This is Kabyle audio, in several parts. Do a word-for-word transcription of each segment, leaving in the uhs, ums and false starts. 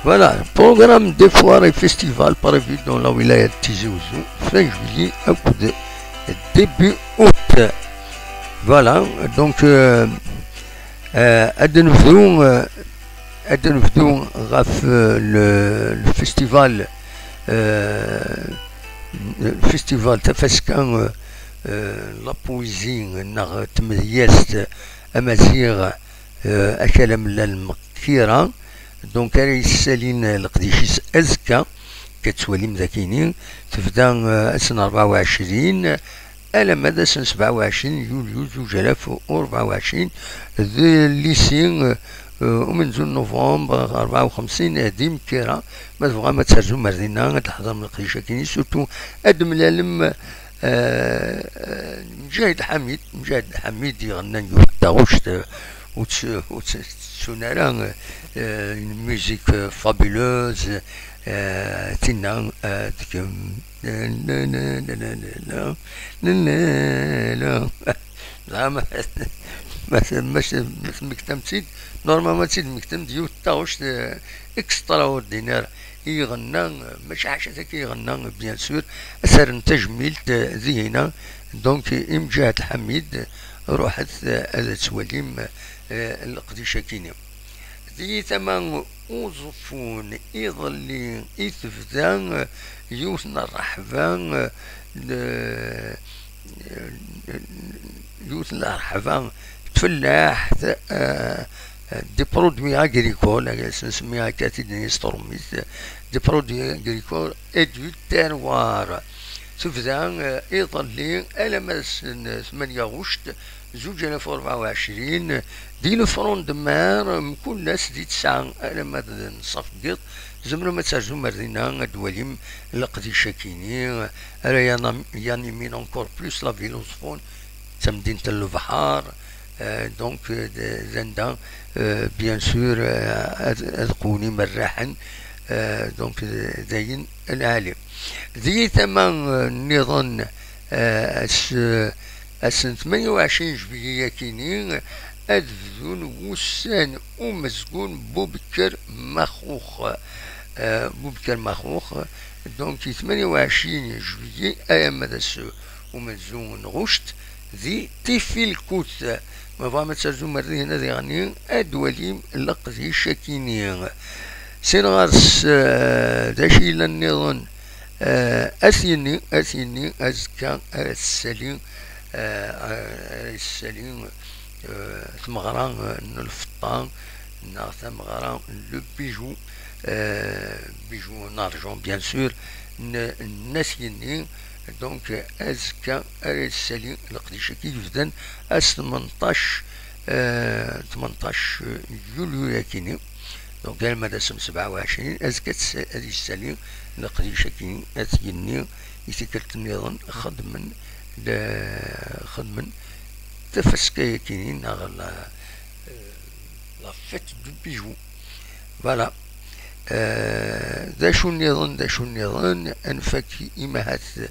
Voilà, programme des foires et festivals prévus dans la wilaya de Tizi Ouzou, fin juillet, au début août. Voilà, donc euh, euh, ad nebdu, euh, ad nebdu ɣef, euh, le, le festival, euh, le festival tafaska, euh, euh, la poésie neɣ tmedyazt amaziɣ, euh, akal amellal Mkira. Donc ara yessalin leqdic-is azekka, akka tettwalim dakini, tebda, euh, ass n rebɛa u ɛecrin alamma d ass n sebɛa u ɛecrin yulyu zuǧ alaf u rebɛa u ɛecrin, d lycée, euh, umenzu n novembre rebɛa u xemsin di Mkira. Ma tebɣam ad terzum ar dinna, ad tḥeḍrem leqdic-akini, surtout ad temlalem, euh, euh, Mǧahid Ḥamid, Mǧahid Ḥamid yeɣnan yiwet taɣect, euh, ur tt-, ur tt-, ttun ara, euh, une musique, euh, fabuleuse, euh, tinna, euh, tkem-, la, la, la, la, la, la, la, la. Dɣa ma, ma, ma, ma tmektam-tt-id, normalement ad tt-id-tmektam d yiwet taɣect, euh, extraordinaire i iɣenna, euh, mačči ḥaca takka i iɣenna, bien sûr, ad s-rren tajmilt, euh, dihina. Donc i Mǧahid Ḥamid, ruḥet, euh, ad twalim, euh, leqdic-akini. Di tama uẓeffun, iḍelli i tebda, eh, yiwet n rreḥba, eh, n, eh, yiwet n rreḥba n tfellaḥt, eh, des produits agricoles, eh, s-, nsemmi akka-t-id s trumit, des produits agricoles et du terroir. Tebda, eh, iḍelli alamma d ass n tmanya ɣuct, zuǧ alaf u rebɛa u ɛecrin, di le front de mer, mkul ass di tesɛa alamma d nṣaf n yiḍ, tzemrem ad terzum ar dinna, ad d-twalim leqdic-akini, ara yanam-, yanimin encore plus la ville Uẓeffun, d tamdint n lebḥer, euh, donc, euh, d, d anda, euh, bien sûr, euh, ad, ad qewwin imerraḥen, euh, donc, d, d ayen lɛali. Di tama, euh, nniḍen, euh, ass, euh, ass n tmanya u ɛecrin juillet-akini, ad bdun wussan umezgun Bubekker Maxux. Euh, Bubekker Maxux, donc, i tmanya u ɛecrin juillet, alamma d ass umenzu n ɣuct, di Tifilkut. Ma tebɣam ad terzum ar dihin ad iɣenni, ad d-twalim leqdic-akini. Sin ɣer-s, eh, d acu yellan nniḍen? Eh, at yenni, at yenni, azekka ara tessali, eh, ara tessali, eh, tmeɣra, eh, n lfeṭṭa, neɣ tameɣra n le bijou, eh, bijou en argent, bien sûr, n, n at yenni. Donc, azekka ara yessali leqdic-agi yebdan ass tmenṭac, eh, tmenṭac yulyu-yakini. Donc, alma d ass n sebɛa u ɛecrin, azekka ad s-, ad yessali leqdic-agi, ad t-yenni i tikkelt nniḍen, xedmen le-, xedmen tafaska-yakini, neɣ la, eh, la fête du bijou. Voilà. Euh, d acu nniḍen, d acu nniḍen, ad nfak imahat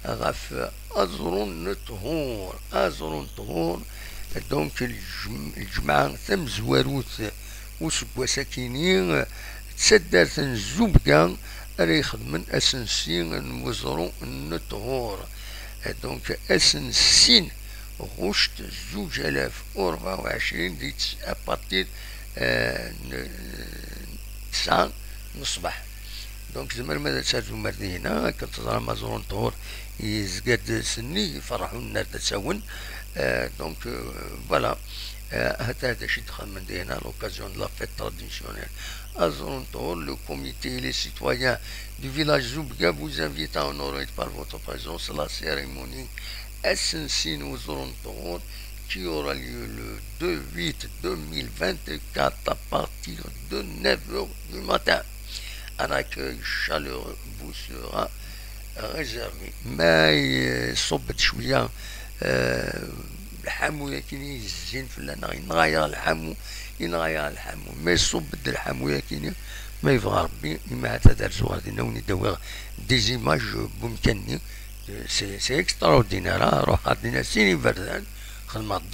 ɣef aẓru n ṭhur. Aẓru n ṭhur, donc, lǧem-, lǧemɛa tamezwarut useggas-akini, d taddart n Zubga ara ixedmen asensi n uẓru n ṭhur. Donc, ass n sin ɣuct zuǧ alaf u rebɛa u ɛecrin, di ts-, à partir, euh, n, tesɛa n ṣṣbeḥ. Donc, tzemrem ad terzum ar dihina, akken teẓram aẓru n ṭhur yezga-d sennig, iferreḥ unnar d asawen. Euh, donc, euh, voilà. Euh, hata d acu i d-xedmen dihina, à l'occasion de la fête traditionnelle. Aẓru n ṭhur, le comité et les citoyens du village Zoubga vous invitent à honorer par votre présence la cérémonie asensi n uẓru n ṭhur, qui aura lieu le deux huit deux mille vingt-quatre à partir de neuf heures du matin. Un accueil chaleureux vous sera réservé. Ma iṣubb-d cwiya, euh, lḥamu-yakini yezzin fell-aneɣ, yenɣa-yaɣ lḥamu, yenɣa-yaɣ lḥamu. Ma iṣubb-d lḥamu-yakini, ma yebɣa Rebbi, imahat ad rzuɣ ar dinna, ad wen-id-awiɣ des images n wemkan-nni. C'est, c'est extraordinaire, ah, ruḥeɣ ar dinna sin iberdan, xedmeɣ-d